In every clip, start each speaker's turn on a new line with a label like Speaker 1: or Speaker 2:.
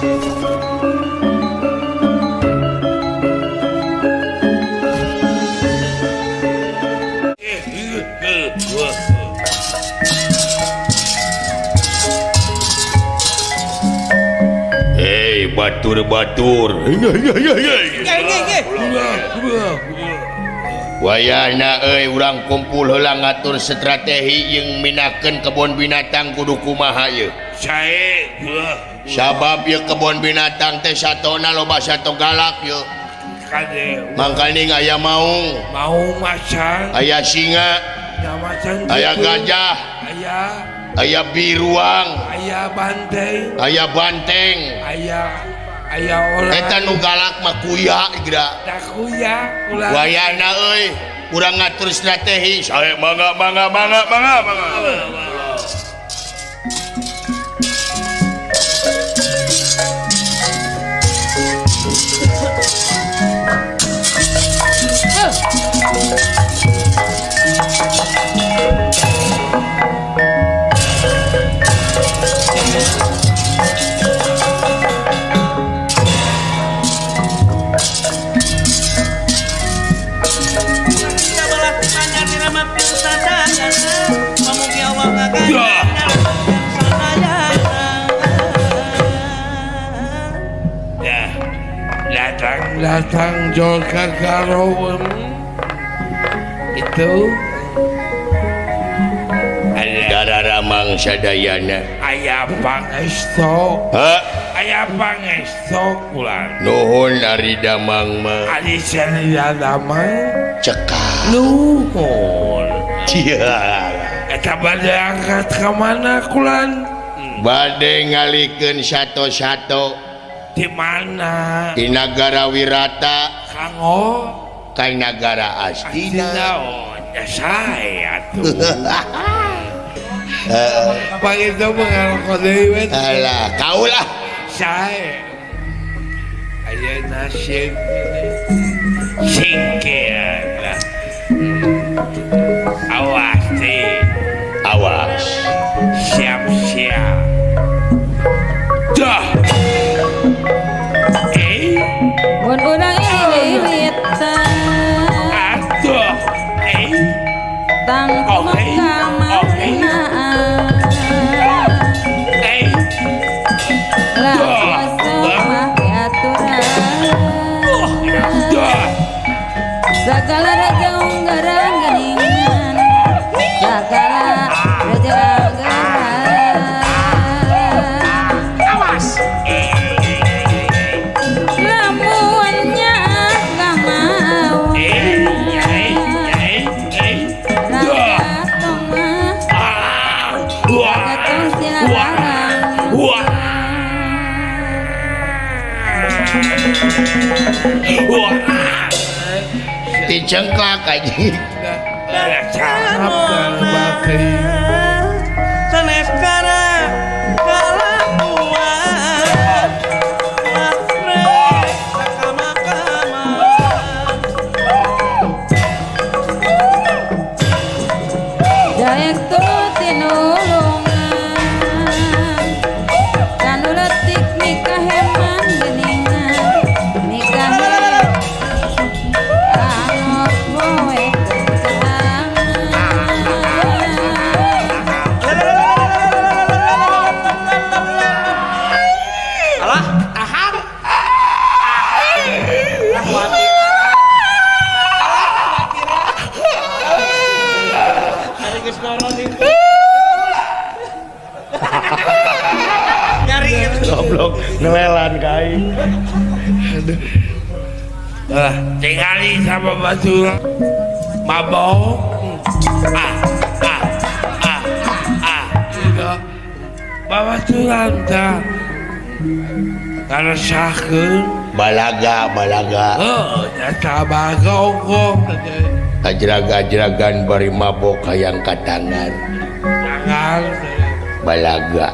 Speaker 1: Hei batur-batur. Wayahna euy urang kumpul heula ngatur strategi jeung minakeun kebon binatang kudu kumaha ieu.
Speaker 2: Sae
Speaker 1: Sabab ieu kebon binatang teh satona loba sato galak ieu. Mangkaning aya maung,
Speaker 2: maung macan,
Speaker 1: aya singa, aya gajah, aya biruang,
Speaker 2: aya banteng,
Speaker 1: aya banteng,
Speaker 2: aya olah.
Speaker 1: Eta nu galak mah kuya geura.
Speaker 2: Da kuya ulah.
Speaker 1: Wayahna euy urang ngatur strategi. Sae mangga mangga mangga mangga mangga.
Speaker 2: Datang Jolka Garowen itu
Speaker 1: Dararamang sadayana
Speaker 2: aya pangesto,
Speaker 1: ha
Speaker 2: aya pangesto kula
Speaker 1: nuhun ari damang mah
Speaker 2: ari sanaya damang
Speaker 1: cekak
Speaker 2: nuhun
Speaker 1: cia
Speaker 2: eta bade angkat ka mana kulan
Speaker 1: bade ngalikeun sato-sato
Speaker 2: di mana?
Speaker 1: Di Nagara Wirata
Speaker 2: kanggo
Speaker 1: ka Nagara Astina.
Speaker 2: Oh, ya saya tuh. Pangestu mengaroko deui we.
Speaker 1: Alah, kaulah.
Speaker 2: Sae. Aya nasib singkir. Awas teh.
Speaker 1: Awas.
Speaker 2: Siap-siap. Dah.
Speaker 3: Mun urang ililitan
Speaker 2: atuh
Speaker 3: tang kamarna lah make aturan sagala raja unggaran geningan sagala raja unggaran
Speaker 2: awas.
Speaker 1: Dicengklak aja. Goblok ngelelan kai.
Speaker 2: Aduh. Tingali sama batu mabok. Ah ah ah ah. Babaturan tah. Ngarasakeun
Speaker 1: balaga balaga.
Speaker 2: Heuh, nyata balaga ongkoh.
Speaker 1: Ajrag-ajragan bari mabok hayang katangan.
Speaker 2: Tangan
Speaker 1: balaga.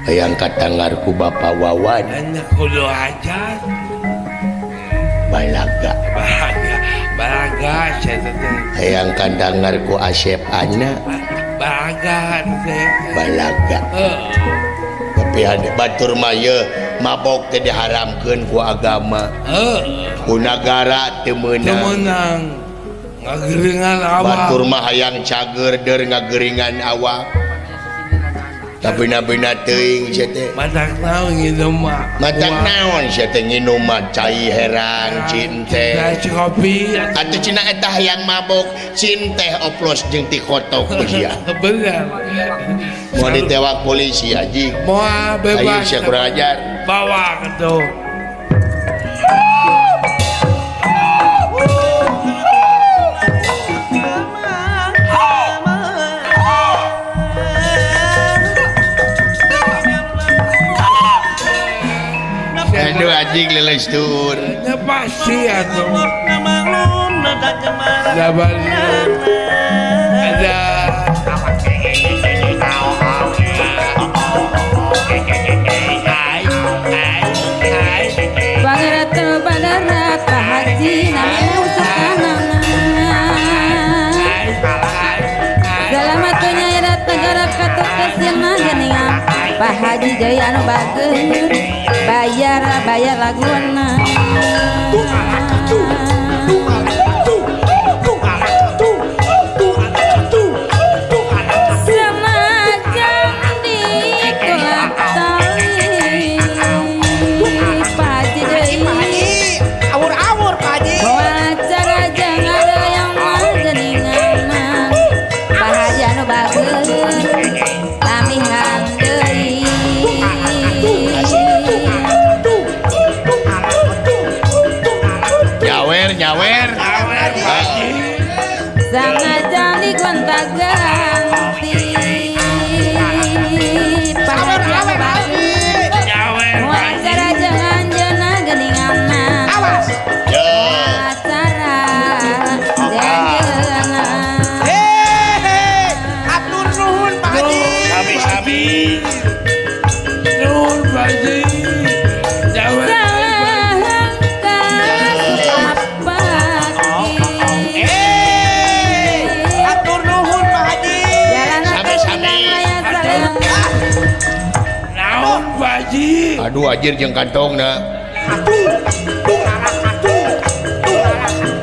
Speaker 1: Hayang katangar ku Bapak Wawan.
Speaker 2: Kudu aja.
Speaker 1: Balaga.
Speaker 2: Balaga, balaga sia teh.
Speaker 1: Hayang katangar ku Asep Ana.
Speaker 2: Balaga teh.
Speaker 1: Balaga.
Speaker 2: Heeh.
Speaker 1: Nepi batur mah ye mabok teh diharamkeun ku agama. Ku nagara teu meunang.
Speaker 2: Ngageringan awak.
Speaker 1: Batur mah hayang cager deur ngageringan awak. Tapi nabina teuing sia teh.
Speaker 2: Matak naon nginum mah.
Speaker 1: Matak naon sia teh nginum mah cai herang cinte.
Speaker 2: Kopi.
Speaker 1: Atuh cenah eta hayang mabok cinte oplos jeung ti kotok ku sia.
Speaker 2: Bener.
Speaker 1: Mau ditewak polisi haji.
Speaker 2: Moal bebas.
Speaker 1: Ayo sia kurang ajar.
Speaker 2: Bawa atuh.
Speaker 1: Aduh anjing leles tur.
Speaker 2: Ya pasti atuh. Ada.
Speaker 3: Pangeratu badarat Pak Haji nami usahanana. Selamat nyairat negara katut kesina geningan Pak Haji deui anu bager bayar bayar laguna. Semajan di Kulatali Pak Haji deui
Speaker 4: awur-awur Pak Haji.
Speaker 3: Wacara jangan ada yang mageningan Pak Haji anu bager lamihan deui.
Speaker 1: Nyawer nyawer.
Speaker 3: Sangajan digonta-ganti Pak Haji anu bager wacara jangan jana geningan.
Speaker 4: Awas.
Speaker 3: Wacara jangan.
Speaker 4: Hehehe, atur nuhun Pak Haji.
Speaker 2: Sami-sami. Nuhun Pak Haji.
Speaker 4: Atur nuhun Pak Haji.
Speaker 1: Sami-sami.
Speaker 2: Naon Pak Haji?
Speaker 1: Aduh anjir jeung kantongna.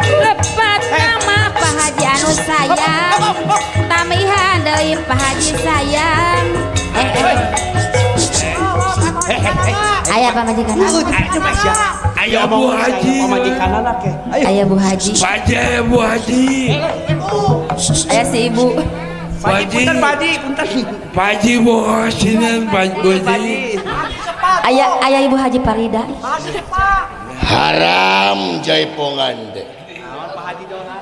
Speaker 3: Lepat nama Pak Haji anu sayang. Tamihan deui Pak Haji sayang. Aya pamajikan.
Speaker 2: Ayo Bu Haji.
Speaker 3: Aya Bu Haji.
Speaker 2: Pak Haji, aya Bu Haji.
Speaker 3: Aya si ibu.
Speaker 2: Pak Haji.
Speaker 4: Punten Pak Haji, punten.
Speaker 2: Pak Haji bohosinan Pak Haji.
Speaker 3: Aya aya Ibu Haji Parida.
Speaker 1: Haram jaipongan teh.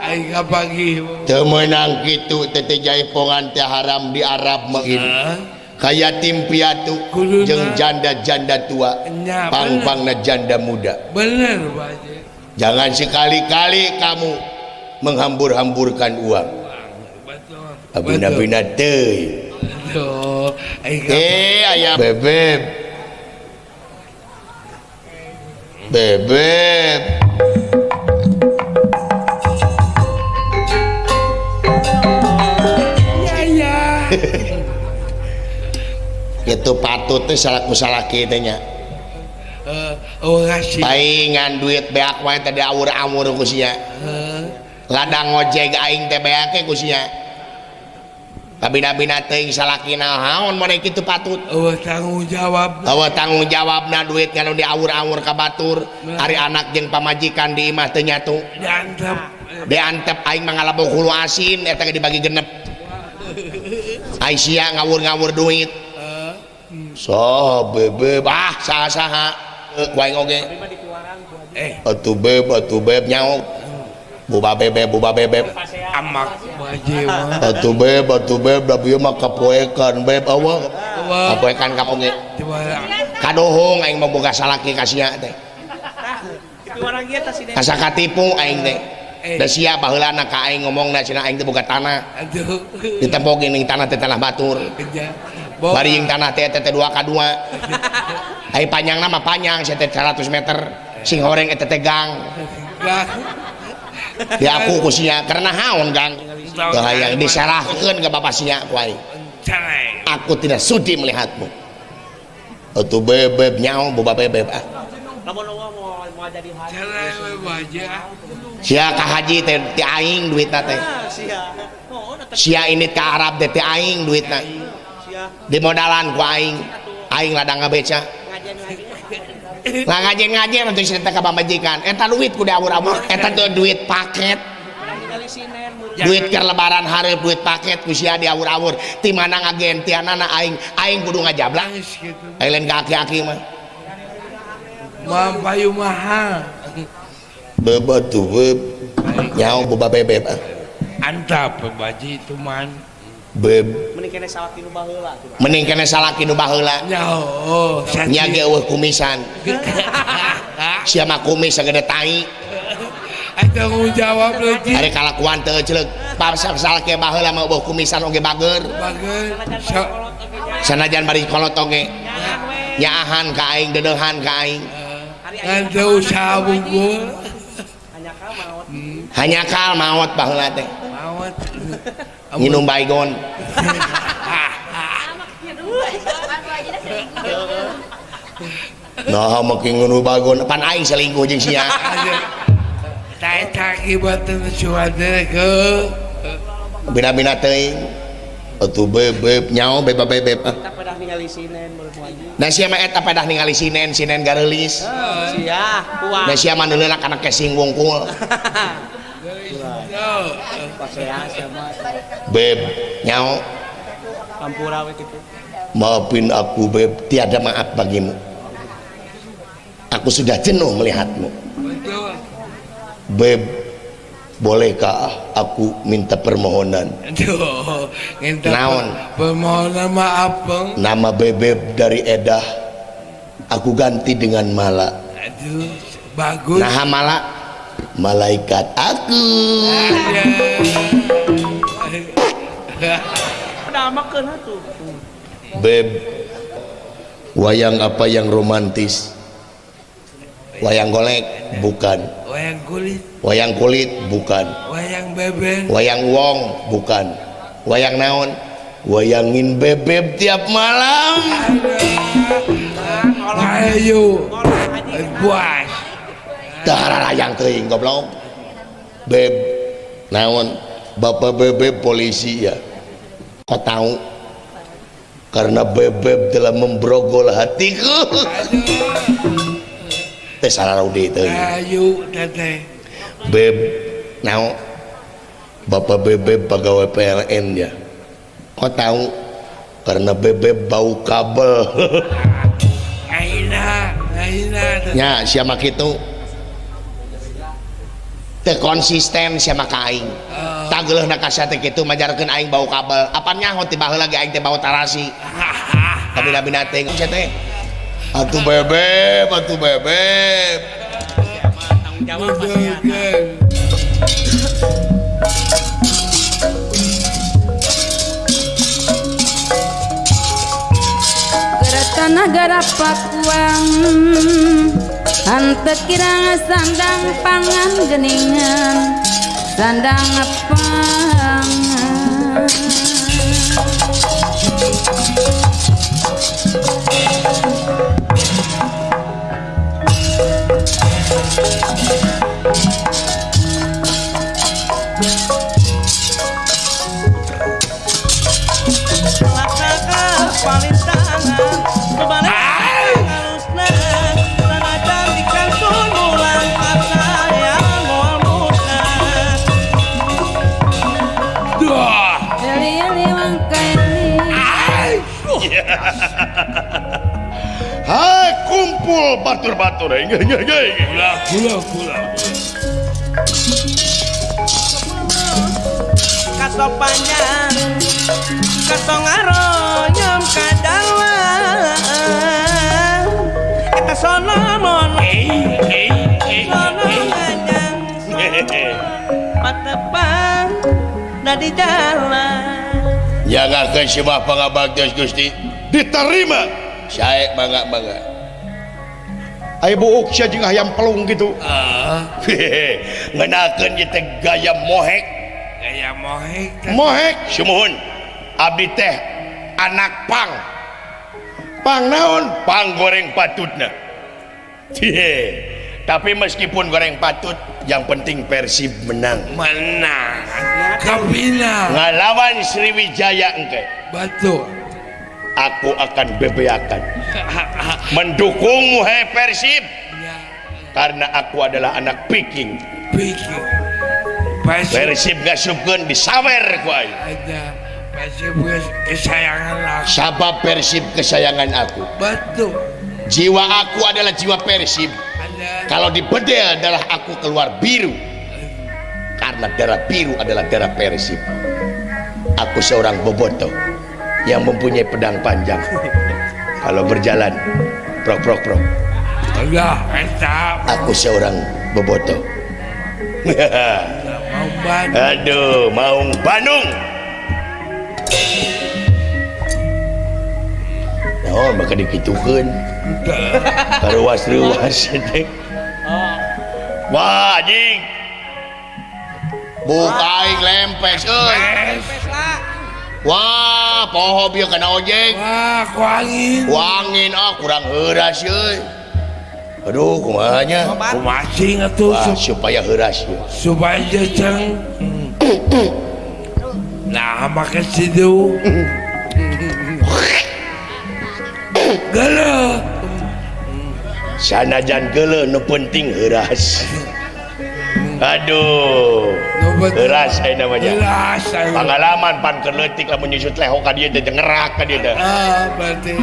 Speaker 2: Aing kapagi.
Speaker 1: Teu meunang kitu teh teh jaipongan teh haram di Arab mah kitu. Kaya yatim piatu jeung janda-janda tua, pang-pangna janda muda.
Speaker 2: Bener Pak Haji.
Speaker 1: Jangan sekali-kali kamu menghambur-hamburkan uang. Abina-bina teuing. Aya bebeb. Bebeb.
Speaker 2: Ya ya.
Speaker 1: Itu patut teh salaku salaki teh nya. Paingan duit beak wae teh diawur-awur ku sia. Ladang ngojek aing teh beak ku sia. Kabina-bina teuing salakina haon maneh kitu patut.
Speaker 2: Eueuh tanggung jawab.
Speaker 1: Eueuh tanggung jawabna duit nganu diawur-awur ka batur. Ari anak jeung pamajikan di imah teu nyatu.
Speaker 2: Diantep.
Speaker 1: Diantep aing mah ngalabok hulu asin eta ge dibagi genep. Ai sia ngawur-ngawur duit. So bebeb ah saha-saha ku aing oge. Atuh beb atuh beb nyaho. Buba bebeb buba bebeb.
Speaker 2: Amak Bu Haji mah.
Speaker 1: Atuh beb atuh beb da bieu mah kapoekan beb eueuh. Kapoekan ka oge. Kadohong aing mah boga salaki ka sia teh. Asa katipu aing teh. Da sia baheulana ka aing ngomongna cenah aing teh boga tanah. Ditempo geuning tanah teh tanah batur. Bari jeung tanah teh teh 2 ka 2. Ai panjangna mah panjang sia teh 100 meter. Sing horeng eta teh gang. Di aku ku sia karena haon gang. Teu hayang diserahkeun ka bapak sia ku aing. Aku tidak sudi melihatmu. Atuh bebeb nyaho boba bebeb ah. Sia ka haji teh ti aing duitna teh. Sia ini ka Arab teh ti aing duitna. Dimodalan ku aing. Aing ladang ngabeca. Ngajen-ngajen atuh sia teh ka pamajikan. Eta duit ku diawur-awur, eta teh duit paket. Duit keur lebaran hareup duit paket ku sia diawur-awur. Ti mana ngagentianana aing, aing kudu ngajablak. Aing lain ka aki-aki mah.
Speaker 2: Mah payu mahal.
Speaker 1: Bebet tuh beb. Nyaho boba bebeb ah.
Speaker 2: Antap baji tuman.
Speaker 1: Beb.
Speaker 4: Mending kene salaki nu baheula.
Speaker 1: Mending kene salaki nu baheula.
Speaker 2: Nyaho.
Speaker 1: Nya ge eueuh kumisan. Sia mah kumis sagede tai.
Speaker 2: Eta jawab leutik.
Speaker 1: Ari kalakuan teu celeuk. Salaki baheula mah eueuh kumisan oge bager.
Speaker 2: Bager.
Speaker 1: Sanajan bari kolot oge. Nyaahan ka aing, deudeuhan ka aing.
Speaker 2: Ngan teu usaha bungkul.
Speaker 1: Hanyakal maot baheula teh.
Speaker 2: Maot.
Speaker 1: Nginum baygon. Nah, make nginum baygon pan aing selingkuh jeung sia.
Speaker 2: Tah eta akibatna cuaca ke
Speaker 1: bina-bina teuing. Atuh bebeb nyaho bebeb bebeb.
Speaker 4: Eta pedah ningali sinen baru haji.
Speaker 1: Nah sia mah eta pedah ningali sinen, sinen gareulis.
Speaker 4: Sia, kuat.
Speaker 1: Nah sia mah neuleuna kana casing wungkul. Beb, nyaho.
Speaker 4: Hampura we kitu.
Speaker 1: Maafin aku beb, tiada maaf bagimu. Aku sudah jenuh melihatmu.
Speaker 2: Betul.
Speaker 1: Beb, bolehkah aku minta permohonan?
Speaker 2: Aduh, minta
Speaker 1: naon?
Speaker 2: Permohonan maaf, Bang.
Speaker 1: Nama Bebeb dari Edah aku ganti dengan Mala.
Speaker 2: Aduh, bagus.
Speaker 1: Nah, Mala malaikat aku. Beb, wayang apa yang romantis? Wayang golek bukan.
Speaker 2: Wayang kulit.
Speaker 1: Wayang kulit bukan.
Speaker 2: Wayang bebek.
Speaker 1: Wayang wong bukan. Wayang naon? Wayangin bebeb tiap malam.
Speaker 2: Ayo. Buas.
Speaker 1: Darah teuing goblok. Beb naon? Bapak bebeb polisi ya. Kok tahu? Karena bebeb telah membrogol hatiku. Teh salah rudi teuing.
Speaker 2: Ayo teteh.
Speaker 1: Beb naon? Bapak bebeb pegawai PLN ya. Kok tahu? Karena bebeb bau kabel.
Speaker 2: Aina, aina.
Speaker 1: Nya siapa kitu? Teu konsisten siapa ka aing. Tageuleuhna ka sia teh kitu majarkeun aing bau kabel. Apa nyaho ti baheula ge aing teh bau tarasi. Kabina-bina teh sia teh. Atuh bebeb, atuh bebeb.
Speaker 4: Tanggung jawab pasti.
Speaker 3: Nagara Pakuan henteu kirang sandang pangan geningan sandang pangan
Speaker 1: Hai kumpul batur-batur.
Speaker 2: Gula gula gula.
Speaker 4: Kato panjang, kato ngaronyom kadawang. Eta sono mono, sono ngajang, patepang da di jalan.
Speaker 1: Jagakeun sibah pangabaktios Gusti diterima. Sae mangga mangga.
Speaker 5: Aya buuk sia jeung hayam pelung gitu.
Speaker 1: Ngenakeun ieu teh gaya mohek.
Speaker 2: Gaya mohek.
Speaker 1: Mohek sumuhun. Abdi teh anak pang. Pang naon? Pang goreng patutna. Tapi meskipun goreng patut, yang penting Persib menang.
Speaker 2: Menang. Ke final.
Speaker 1: Ngalawan Sriwijaya engke.
Speaker 2: Betul.
Speaker 1: Aku akan bebeakan. Mendukungmu hai Persib.
Speaker 2: Ya.
Speaker 1: Karena aku adalah anak Viking.
Speaker 2: Viking. Persib
Speaker 1: ngasupkeun disawer ku aing.
Speaker 2: Ada Persib kesayangan aku.
Speaker 1: Sabab Persib kesayangan aku.
Speaker 2: Betul.
Speaker 1: Jiwa aku adalah jiwa Persib.
Speaker 2: Ada.
Speaker 1: Kalau dibedel darah aku keluar biru. Karena darah biru adalah darah Persib. Aku seorang bobotoh yang mempunyai pedang panjang. Kalau berjalan prok prok prok.
Speaker 2: Allah, eta.
Speaker 1: Aku seorang bobotoh. Aduh, Maung Bandung. Oh, maka dikitukeun. Karuas-ruas teh. Wah, anjing. Buka aing lempes euy. Wah, poho bieu kana ojek.
Speaker 2: Wah, ku angin.
Speaker 1: Ku angin ah kurang heuras euy. Aduh, kumaha nya?
Speaker 2: Kumaha sing atuh
Speaker 1: supaya heuras ieu.
Speaker 2: Supaya ceng. Nah, make situ. Geuleuh.
Speaker 1: Sanajan geuleuh nu penting heuras. Aduh. Heuras aya namanya.
Speaker 2: Heuras.
Speaker 1: Pangalaman pan keur leutik lamun nyusut leho ka dieu teh ngerak ka dieu teh.
Speaker 2: Ah, berarti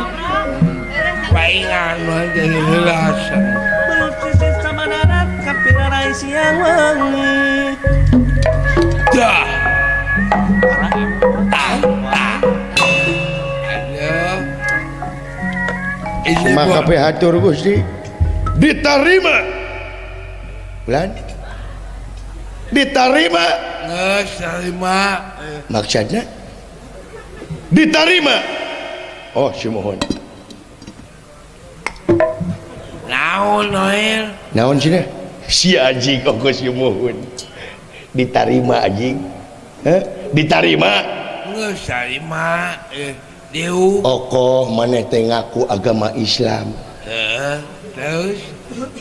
Speaker 2: paingan mah jadi heuras.
Speaker 4: Belum sisir sama darat kapirarai siang wengi.
Speaker 2: Dah. Ah, ah. Aduh.
Speaker 5: Maka hatur Gusti
Speaker 1: diterima. Bulan diterima.
Speaker 2: Geus terima.
Speaker 1: Maksudnya diterima. Oh, sumuhun.
Speaker 2: Naon Noel?
Speaker 1: Naon cenah? Si anjing ongko sumuhun. Diterima anjing. Heh, diterima.
Speaker 2: Geus terima. Diu.
Speaker 1: Okoh maneh teh ngaku agama Islam.
Speaker 2: Heeh, terus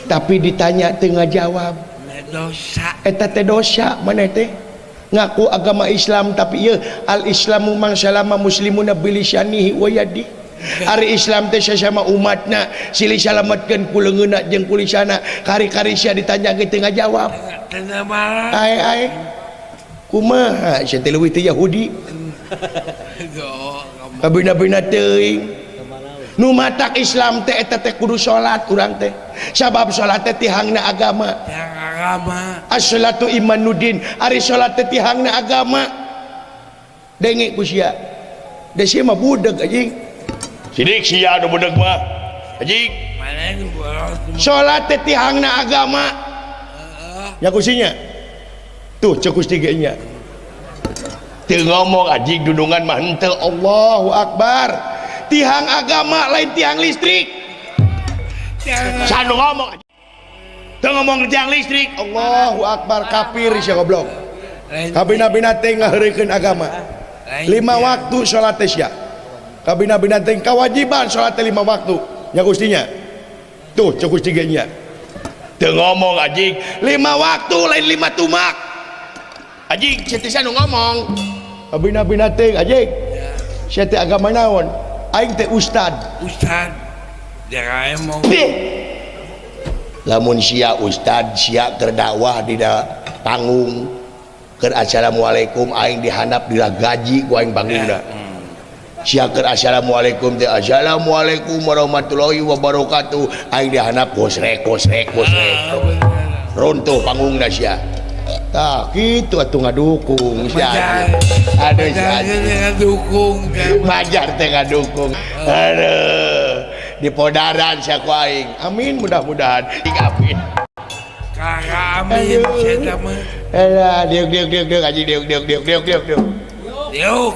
Speaker 1: tapi ditanya teu ngajawab.
Speaker 2: Dosa.
Speaker 1: Eta teh dosa maneh teh ngaku agama Islam tapi ieu al Islamu man salama muslimuna bilisanihi wa yadihi. Ari Islam teh sasama umatna silih salametkeun ku leungeunna jeung ku lisana. Kari-kari sia ditanya ge teu ngajawab. Ae ae. Kumaha sia teh leuwih teh Yahudi. Kabina-bina teuing. Nu matak Islam teh eta teh kudu salat urang teh. Sabab salat teh tihangna agama.
Speaker 2: Tihang agama.
Speaker 1: As-salatu imanuddin. Ari salat teh tihangna agama. Denge ku sia. Da sia mah budeg anjing. Sidik sia nu budeg mah. Anjing. Salat teh tihangna agama. Heeh. Ya kusinya. Tuh cek Gusti ge nya. Teu ngomong anjing dudungan mah henteu. Allahu akbar. Tihang agama lain tiang listrik. Sanu ngomong. Teu ngomong tiang listrik.
Speaker 5: Allahu akbar kafir sia goblok. Kabina-bina teh ngaheureuykeun agama. 5 waktu salat teh sia. Kabina-bina teh kewajiban salat teh 5 waktu. Nya Gustinya. Tuh cek Gusti ge nya.
Speaker 1: Teu ngomong anjing 5 waktu lain 5 tumak. Anjing sia teh sanu ngomong.
Speaker 5: Kabina-bina teh anjing. Sia teh agama naon? Aing teh ustad.
Speaker 2: Ustad. Jangan emong.
Speaker 1: Lamun sia ustad sia keur dakwah dina panggung keur assalamualaikum aing dihandap diragaji ku aing panggungna. Sia keur assalamualaikum teh assalamualaikum warahmatullahi wabarakatuh aing dihandap gosrek gosrek gosrek. Runtuh panggungna sia.
Speaker 5: Tah kitu atuh ngadukung sia.
Speaker 1: Aduh sia.
Speaker 2: Ngadukung.
Speaker 1: Majar teh ngadukung. Aduh. Di podaran sia ku aing.
Speaker 5: Amin mudah-mudahan.
Speaker 1: Amin.
Speaker 2: Kakak amin sia mah.
Speaker 1: Alah diuk diuk diuk diuk anjing diuk diuk diuk diuk diuk diuk.
Speaker 2: Diuk.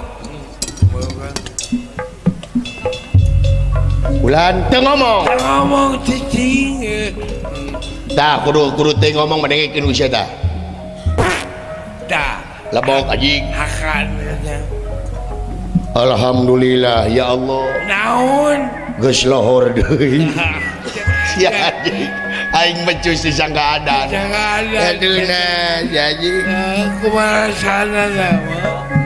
Speaker 1: Ulan teu ngomong.
Speaker 2: Teu ngomong cicing.
Speaker 1: Tah kudu kudu teu ngomong madengekeun ku sia tah.
Speaker 2: Tah.
Speaker 1: Lebok anjing.
Speaker 2: Hakan.
Speaker 1: Alhamdulillah ya Allah.
Speaker 2: Naon?
Speaker 1: Geus lohor deui. Sia anjing. Aing becus disangka adan.
Speaker 2: Jangan ada.
Speaker 1: Aduh nah, si anjing.
Speaker 2: Kumaha sana nama.